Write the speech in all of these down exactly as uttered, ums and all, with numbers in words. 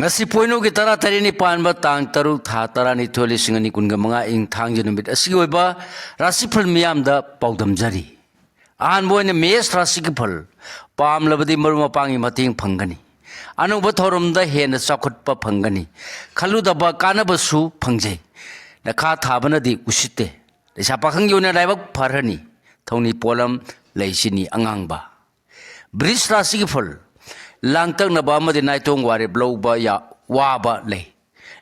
ꯉꯁꯤ ꯄꯣꯏꯅꯨꯒꯤ ꯇꯔꯥ ꯇꯔꯦꯠꯅꯤ ꯄꯥꯟꯕ ꯇꯥꯡ ꯇꯔꯨꯛ ꯊꯥ ꯇꯔꯥꯅꯤꯊꯣꯏ ꯂꯤꯁꯤꯡ ꯑꯅꯤ ꯀꯨꯟꯒ ꯃꯉꯥ ꯏꯪ ꯊꯥꯡꯖ ꯅꯨꯃꯤꯠ ꯑꯁꯤꯒꯤ ꯑꯣꯏꯕ ꯔꯥꯁꯤꯐꯜ ꯃꯤꯌꯥꯝꯗ ꯄꯥꯎꯗꯝꯖꯔꯤ꯫ ꯑꯍꯥꯟꯕ ꯑꯣꯏꯅ ꯃꯦꯁ ꯔꯥꯁꯤꯒꯤ ꯐꯜ꯫ ꯄꯥꯝꯂꯕꯗꯤ ꯃꯔꯨꯞ ꯃꯄꯥꯡꯒꯤ ꯃꯇꯦꯡ ꯐꯪꯒꯅꯤ꯫ ꯑꯅꯧꯕ ꯊꯧꯔꯝꯗ ꯍꯦꯟꯅ ꯆꯥꯎꯈꯠꯄ ꯐꯪꯒꯅꯤ꯫ ꯈꯜꯂꯨꯗꯕ ꯀꯥꯟꯅꯕꯁꯨ ꯐꯪꯖꯩ꯫ ꯅꯈꯥ ꯊꯥꯕꯅꯗꯤ ꯎꯁꯤꯠꯇꯦ꯫ ꯂꯩꯁꯥ ꯄꯥꯈꯪꯒꯤ ꯑꯣꯏꯅ ꯂꯥꯏꯕꯛ ꯐꯔꯅꯤ꯫ ꯊꯧꯅꯤ ꯄꯣꯠꯂꯝ ꯂꯩꯁꯤꯅꯤ ꯑꯉꯥꯡꯕ꯫ ꯕ꯭ꯔꯤꯖ ꯔꯥꯁꯤꯒꯤ ꯐꯜ꯫ ꯂꯥꯡꯇꯛꯅꯕ ꯑꯃꯗꯤ ꯅꯥꯏꯇꯣꯝ ꯋꯥꯔꯦꯞ ꯂꯧꯕ ꯌꯥ-, ꯋꯥꯕ ꯂꯩ꯫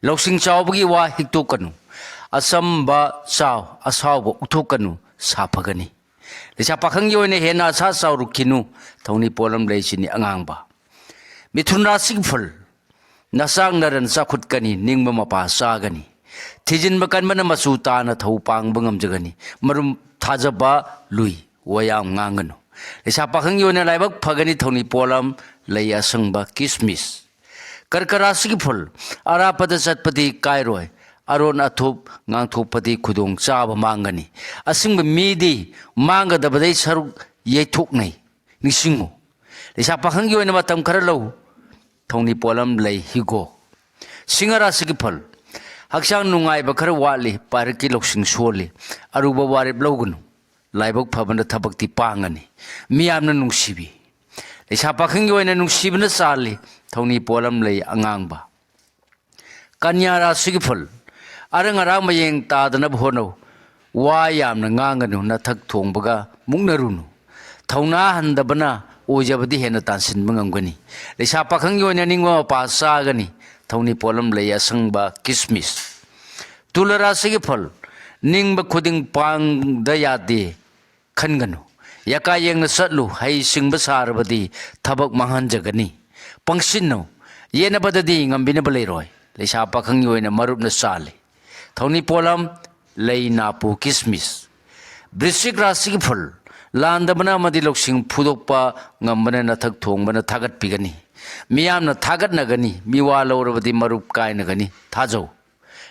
ꯂꯧꯁꯤꯡ ꯆꯥꯎꯕꯒꯤ ꯋꯥ ꯍꯤꯛꯇꯣꯛꯀꯅꯨ꯫ ꯑꯆꯝꯕ ꯆꯥꯎ, ꯑꯁꯥꯎꯕ ꯎꯠꯊꯣꯛꯀꯅꯨ, ꯁꯥꯐꯒꯅꯤ꯫ ꯂꯩꯁꯥ ꯄꯥꯈꯪꯒꯤ ꯑꯣꯏꯅ ꯍꯦꯟꯅ ꯑꯁꯥ ꯆꯥꯎꯔꯨꯈꯤꯅꯨ꯫ ꯊꯧꯅꯤ ꯄꯣꯠꯂꯝ ꯂꯩꯁꯤꯅꯤ ꯑꯉꯥꯡꯕ꯫ ꯃꯤꯊꯨꯟ ꯔꯥꯁꯤꯒꯤ ꯐꯜ꯫ ꯅꯆꯥꯛ ꯅꯔꯟ ꯆꯥꯎꯈꯠꯀꯅꯤ, ꯅꯤꯡꯕ ꯃꯄꯥ ꯆꯥꯒꯅꯤ꯫ ꯊꯤꯖꯤꯟꯕ ꯀꯟꯕꯅ ꯃꯆꯨ ꯇꯥꯅ ꯊꯧ ꯄꯥꯡꯕ ꯉꯝꯖꯒꯅꯤ꯫ ꯃꯔꯨꯝ ꯊꯥꯖꯕ ꯂꯨꯏ, ꯋꯥ ꯌꯥꯝ ꯉꯥꯡꯒꯅꯨ꯫ ꯂꯩꯁꯥ ꯄꯥꯈꯪꯒꯤ ꯑꯣꯏꯅ ꯂꯥꯏꯕꯛ ꯐꯒꯅꯤ꯫ ꯊꯧꯅꯤ ꯄꯣꯠꯂꯝ ꯂꯩ ꯑꯁꯪꯕ ꯀꯤꯁꯃꯤꯁ꯫ ꯀꯔꯀ ꯔꯥꯁꯤꯒꯤ ꯐꯜ꯫ ꯑꯔꯥꯞꯄꯗ ꯆꯠꯄꯗꯤ ꯀꯥꯏꯔꯣꯏ꯫ ꯑꯔꯣꯟ ꯑꯊꯨꯞ ꯉꯥꯡꯊꯣꯛꯄꯗꯤ ꯈꯨꯗꯣꯡ ꯆꯥꯕ ꯃꯥꯡꯒꯅꯤ꯫ ꯑꯁꯤꯡꯕ ꯃꯤꯗꯤ ꯃꯥꯡꯒꯗꯕꯗꯩ ꯁꯔꯨꯛ ꯌꯩꯊꯣꯛꯅꯩ꯫ ꯅꯤꯡꯁꯤꯡꯉꯨ, ꯂꯩꯁꯥ ꯄꯥꯈꯪꯒꯤ ꯑꯣꯏꯅ ꯃꯇꯝ ꯈꯔ ꯂꯧ꯫ ꯊꯧꯅꯤ ꯄꯣꯠꯂꯝ ꯂꯩ ꯍꯤꯒꯣꯛ꯫ ꯁꯤꯡꯍ ꯔꯥꯁꯤꯒꯤ ꯐꯜ꯫ ꯍꯛꯆꯥꯡ ꯅꯨꯡꯉꯥꯏꯕ ꯈꯔ ꯋꯥꯠꯂꯤ, ꯄꯥꯏꯔꯛꯀꯤ ꯂꯧꯁꯤꯡ ꯁꯣꯜꯂꯤ꯫ ꯑꯔꯨꯕ ꯋꯥꯔꯦꯞ ꯂꯧꯒꯅꯨ꯫ ꯂꯥꯏꯕꯛ ꯐꯕꯅ ꯊꯕꯛꯇꯤ ꯄꯥꯡꯒꯅꯤ꯫ ꯃꯤꯌꯥꯝꯅ ꯅꯨꯡꯁꯤꯕꯤ꯫ ꯂꯩꯁꯥ ꯄꯥꯈꯪꯒꯤ ꯑꯣꯏꯅ ꯅꯨꯡꯁꯤꯕꯅ ꯆꯥꯜꯂꯤ꯫ ꯊꯧꯅꯤ ꯄꯣꯠꯂꯝ ꯂꯩ ꯑꯉꯥꯡꯕ꯫ ꯀꯟꯌꯥ ꯔꯥꯁꯤꯒꯤ ꯐꯜ꯫ ꯑꯔꯪ ꯑꯔꯥꯛ ꯃꯌꯦꯡ ꯇꯥꯗꯅꯕ ꯍꯣꯠꯅꯧ꯫ ꯋꯥ ꯌꯥꯝꯅ ꯉꯥꯡꯒꯅꯨ, ꯅꯊꯛ ꯊꯣꯡꯕꯒ ꯃꯨꯛꯅꯔꯨꯅꯨ꯫ ꯊꯧꯅꯥ ꯍꯟꯗꯕꯅ ꯑꯣꯏꯖꯕꯗꯤ ꯍꯦꯟꯅ ꯇꯥꯟꯁꯤꯟꯕ ꯉꯝꯒꯅꯤ꯫ ꯂꯩꯁꯥ ꯄꯥꯈꯪꯒꯤ ꯑꯣꯏꯅ ꯅꯤꯡꯕ ꯃꯄꯥ ꯆꯥꯒꯅꯤ꯫ ꯊꯧꯅꯤ ꯄꯣꯠꯂꯝ ꯂꯩ ꯑꯁꯪꯕ ꯀꯤꯁꯃꯤꯁ꯫ ꯇꯨꯂ ꯔꯥꯁꯤꯒꯤ ꯐꯜ꯫ ꯅꯤꯡꯕ ꯈꯨꯗꯤꯡ ꯄꯥꯡꯗ ꯌꯥꯗꯦ ꯈꯟꯒꯅꯨ꯫ ꯌꯥꯀꯥ ꯌꯦꯡꯅ ꯆꯠꯂꯨ, ꯍꯩ ꯁꯤꯡꯕ ꯁꯥꯔꯕꯗꯤ ꯊꯕꯛ ꯃꯥꯡꯍꯟꯖꯒꯅꯤ꯫ ꯄꯪꯁꯤꯟꯅꯧ, ꯌꯦꯠꯅꯕꯗꯗꯤ ꯉꯝꯕꯤꯅꯕ ꯂꯩꯔꯣꯏ꯫ ꯂꯩꯁꯥ ꯄꯥꯈꯪꯒꯤ ꯑꯣꯏꯅ ꯃꯔꯨꯞꯅ ꯆꯥꯜꯂꯤ꯫ ꯊꯧꯅꯤ ꯄꯣꯠꯂꯝ ꯂꯩ ꯅꯥꯄꯨ ꯀꯤꯁꯃꯤꯁ꯫ ꯕ꯭ꯔꯤꯁꯤꯛ ꯔꯥꯁꯤꯒꯤ ꯐꯜ꯫ ꯂꯥꯟꯗꯕꯅ ꯑꯃꯗꯤ ꯂꯧꯁꯤꯡ ꯐꯨꯗꯣꯛꯄ ꯉꯝꯕꯅ ꯅꯊꯛ ꯊꯣꯡꯕꯅ ꯊꯥꯒꯠꯄꯤꯒꯅꯤ꯫ ꯃꯤꯌꯥꯝꯅ ꯊꯥꯒꯠꯅꯒꯅꯤ꯫ ꯃꯤꯋꯥ ꯂꯧꯔꯕꯗꯤ ꯃꯔꯨꯞ ꯀꯥꯏꯅꯒꯅꯤ꯫ ꯊꯥꯖꯧ꯫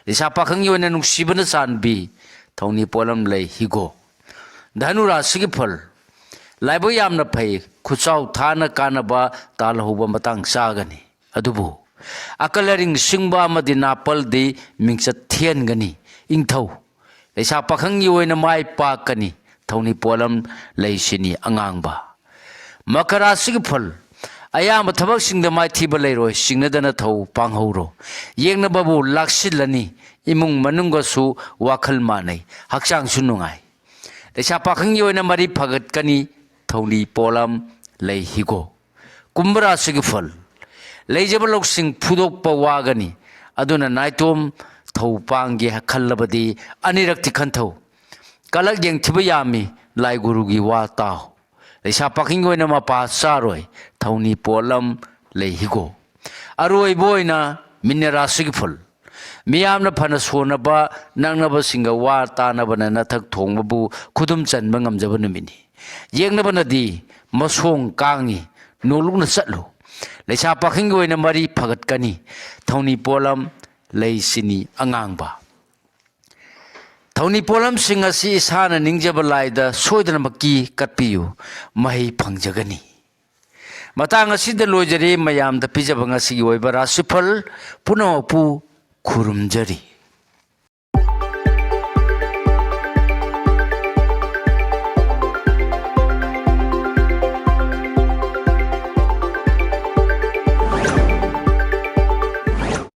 ꯂꯩꯁꯥ ꯄꯥꯈꯪꯒꯤ ꯑꯣꯏꯅ ꯅꯨꯡꯁꯤꯕꯅ ꯆꯥꯟꯕꯤ꯫ ꯊꯧꯅꯤ ꯄꯣꯠꯂꯝ ꯂꯩ ꯍꯤꯒꯣꯛ꯫ ꯙꯅꯨ ꯔꯥꯁꯤꯒꯤ ꯐꯜ꯫ ꯂꯥꯏꯕꯛ ꯌꯥꯝꯅ ꯐꯩ꯫ ꯈꯨꯠꯆꯥꯎ ꯊꯥꯅ ꯀꯥꯟꯅꯕ ꯇꯥꯜꯍꯧꯕ ꯃꯇꯥꯡ ꯆꯥꯒꯅꯤ꯫ ꯑꯗꯨꯕꯨ ꯑꯀꯜ ꯑꯔꯤꯡ ꯁꯤꯡꯕ ꯑꯃꯗꯤ ꯅꯥꯄꯜꯗꯤ ꯃꯤꯡꯆꯠ ꯊꯤꯍꯟꯒꯅꯤ꯫ ꯏꯪꯊꯧ ꯂꯩꯁꯥ ꯄꯥꯈꯪꯒꯤ ꯑꯣꯏꯅ ꯃꯥꯏ ꯄꯥꯛꯀꯅꯤ꯫ ꯊꯧꯅꯤ ꯄꯣꯠꯂꯝ ꯂꯩꯁꯤꯅꯤ ꯑꯉꯥꯡꯕ꯫ ꯃꯀꯔꯥ ꯔꯥꯁꯤꯒꯤ ꯐꯜ꯫ ꯑꯌꯥꯝꯕ ꯊꯕꯛꯁꯤꯡꯗ ꯃꯥꯏꯊꯤꯕ ꯂꯩꯔꯣꯏ꯫ ꯆꯤꯡꯅꯗꯅ ꯊꯧ ꯄꯥꯡꯍꯧꯔꯣ꯫ ꯌꯦꯡꯅꯕꯕꯨ ꯂꯥꯛꯁꯤꯜꯂꯅꯤ꯫ ꯏꯃꯨꯡ ꯃꯅꯨꯡꯒꯁꯨ ꯋꯥꯈꯜ ꯃꯥꯟꯅꯩ꯫ ꯍꯛꯆꯥꯡꯁꯨ ꯅꯨꯡꯉꯥꯏ꯫ ꯂꯩꯁꯥ ꯄꯥꯈꯪꯒꯤ ꯑꯣꯏꯅ ꯃꯔꯤ ꯐꯒꯠꯀꯅꯤ꯫ ꯊꯧꯅꯤ ꯄꯣꯠꯂꯝ ꯂꯩ ꯍꯤꯒꯣꯛ꯫ ꯀꯨꯝꯚ ꯔꯥꯁꯤꯒꯤ ꯐꯜ꯫ ꯂꯩꯖꯕ ꯂꯧꯁꯤꯡ ꯐꯨꯗꯣꯛꯄ ꯋꯥꯒꯅꯤ꯫ ꯑꯗꯨꯅ ꯅꯥꯏꯇꯣꯝ ꯊꯧ ꯄꯥꯡꯒꯦ ꯈꯜꯂꯕꯗꯤ ꯑꯅꯤꯔꯛꯇꯤ ꯈꯟꯊꯧ꯫ ꯀꯂꯛ ꯌꯦꯡꯊꯤꯕ ꯌꯥꯝꯃꯤ꯫ ꯂꯥꯏ ꯒꯨꯔꯨꯒꯤ ꯋꯥ ꯇꯥꯎ꯫ ꯂꯩꯁꯥ ꯄꯥꯈꯪꯒꯤ ꯑꯣꯏꯅ ꯃꯄꯥ ꯆꯥꯔꯣꯏ꯫ ꯊꯧꯅꯤ ꯄꯣꯠꯂꯝ ꯂꯩ ꯍꯤꯒꯣꯛ꯫ ꯑꯔꯣꯏꯕ ꯑꯣꯏꯅ ꯃꯤꯅ ꯔꯥꯁꯤꯒꯤ ꯐꯜ꯫ ꯃꯤꯌꯥꯝꯅ ꯐꯅ ꯁꯣꯟꯅꯕ ꯅꯛꯅꯕꯁꯤꯡꯒ ꯋꯥ ꯇꯥꯅꯕꯅ ꯅꯊꯛ ꯊꯣꯡꯕꯕꯨ ꯈꯨꯗꯨꯝ ꯆꯟꯕ ꯉꯝꯖꯕ ꯅꯨꯃꯤꯠꯅꯤ꯫ ꯌꯦꯛꯅꯕꯅꯗꯤ ꯃꯁꯣꯡ ꯀꯥꯡꯉꯤ꯫ ꯅꯣꯂꯨꯛꯅ ꯆꯠꯂꯨ꯫ ꯂꯩꯁꯥ ꯄꯥꯈꯪꯒꯤ ꯑꯣꯏꯅ ꯃꯔꯤ ꯐꯒꯠꯀꯅꯤ꯫ ꯊꯧꯅꯤ ꯄꯣꯠꯂꯝ ꯂꯩ ꯆꯤꯅꯤ ꯑꯉꯥꯡꯕ꯫ ꯊꯧꯅꯤ ꯄꯣꯠꯂꯝꯁꯤꯡ ꯑꯁꯤ ꯏꯁꯥꯅ ꯅꯤꯡꯖꯕ ꯂꯥꯏꯗ ꯁꯣꯏꯗꯅꯃꯛꯀꯤ ꯀꯠꯄꯤꯌꯨ꯫ ꯃꯍꯩ ꯐꯪꯖꯒꯅꯤ꯫ ꯃꯇꯥꯡ ꯑꯁꯤꯗ ꯂꯣꯏꯖꯔꯦ꯫ ꯃꯌꯥꯝꯗ ꯄꯤꯖꯕ ꯉꯁꯤꯒꯤ ꯑꯣꯏꯕ ꯔꯥꯁꯤꯐꯜ ꯄꯨꯝꯅꯃꯛꯄꯨ ꯈꯨꯔꯨꯝꯖꯔꯤ꯫